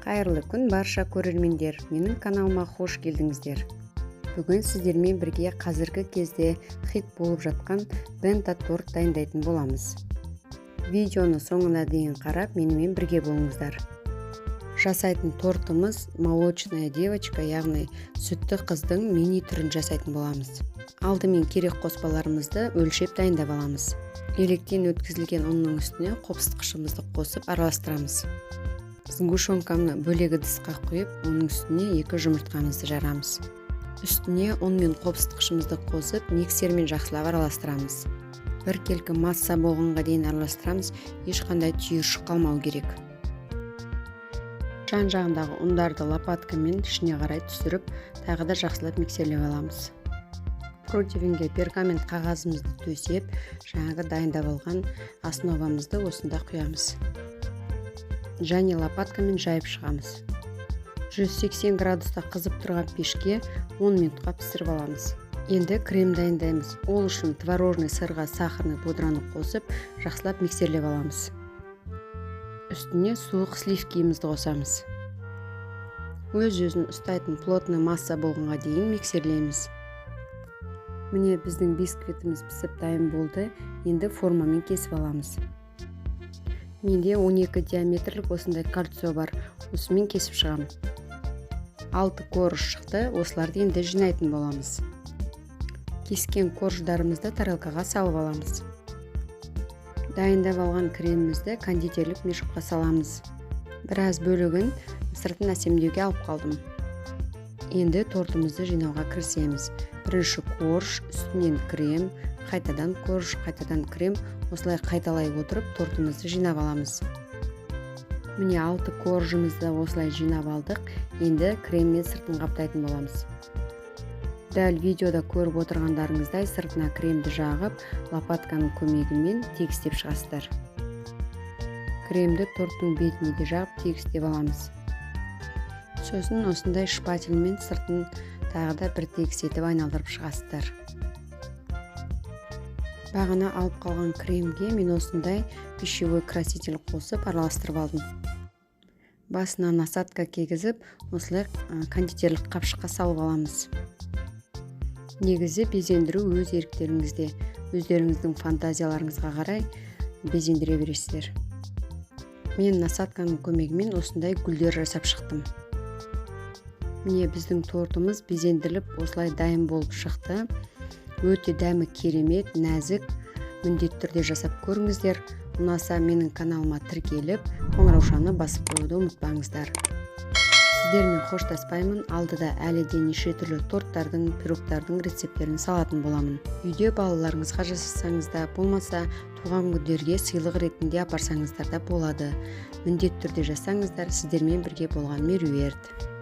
Қайырлы күн, барша көрермендер! Менің каналыма қош келдіңіздер. Бүгін сіздермен бірге қазіргі кезде хит болып жатқан бенто торт дайындайтын боламыз. Видеоны соңына дейін қарап, менімен бірге болыңыздар. Жасайтын тортымыз молочная девочка, яғни сүтті қыздың мини түрін жасайтын боламыз. Алдымен керек қоспаларымызды өлшеп дайындап аламыз. Електен өткізілген ұнның үстіне қопсытқышымызды қосып араластырамыз. Сгущенканы бөлек ыдысқа құйып, оның үстіне 2 жұмыртқамызды жарамыз. Үстіне ұн мен қопсытқышымызды қосып, миксермен жақсылап араластырамыз. Біркелкі масса болғанға дейін араластырамыз, ешқандай түйіршік қалмау керек. Жан жағындағы ұндарды лопаткамен ішіне қарай түсіріп, тағы да жақсылап миксерлеп аламыз. Противеньге пергамент қағазымызды төсеп, жаңағы дайындап алған основамызды осында құямыз. Және лопаткамен жайып шығамыз. 180 градуста қызып тұрған пешке 10 минутқа пісіріп аламыз. Енді крем дайындаймыз. Ол үшін творожный сырға сахарный пудраны қосып, жақсылап миксерлеп аламыз. Үстіне суық сливкиімізді қосамыз. Өз-өзін ұстайтын плотный масса болғанға дейін миксерлейміз. Міне, біздің бисквитіміз пісіп дайын болды. Енді формамен кесіп аламыз. Менде 12 диаметрлік осындай кольцо бар. Осымен кесіп шығамын. 6 корж шықты, осыларды енді жинайтын боламыз. Кескен корждарымызды тарелкаға салып аламыз. Дайындап алған кремімізді кондитерлік мешокқа саламыз. Біраз бөлігін сыртын әсемдеуге алып қалдым. Енді тортымызды жинауға кірісеміз. Бірінші корж, үстінен крем, қайтадан корж, қайтадан крем, осылай қайталай отырып тортымызды жинап аламыз. Міне, 6 коржымызды осылай жинап алдық. Енді креммен сыртын қаптайтын боламыз. Дәл видеода көріп отырғандарыңыздай, сыртына кремді жағып, лопатканың көмегімен тегістеп шығасыздар. Кремді торттың бетіне де жағып, тегістеп аламыз. Сосын осындай шпательмен сыртын тағы да бір тегіс етіп айналдырып шығасыздар. Бағана алып қалған кремге мен осындай пищевой краситель қосып араластырып алдым. Басына насадка кигізіп, осылай кондитерлік қапшыққа салып аламыз. Негізі безендіру өз еріктеріңізде, өздеріңіздің фантазияларыңызға қарай безендіре бересіздер. Мен насадканың көмегімен осындай гүлдер жасап шықтым. Міне, біздің тортымыз безендіріліп, осылай дайын болып шықты. Өте дәмі керемет, нәзік. Міндетті түрде жасап көріңіздер. Ұнаса, менің каналыма тіркеліп, қоңыраушаны басып қоюды ұмытпаңыздар. Сіздермен қоштаспаймын, алдыда әлі де неше түрлі торттардың, пирогтардың рецепттерін салатын боламын. Үйде балаларыңызға жасасаңыз да, болмаса туған күндерге сыйлық ретінде апарсаңыздар да болады. Міндетті түрде жасаңыздар. Сіздермен бірге болған Меруерт.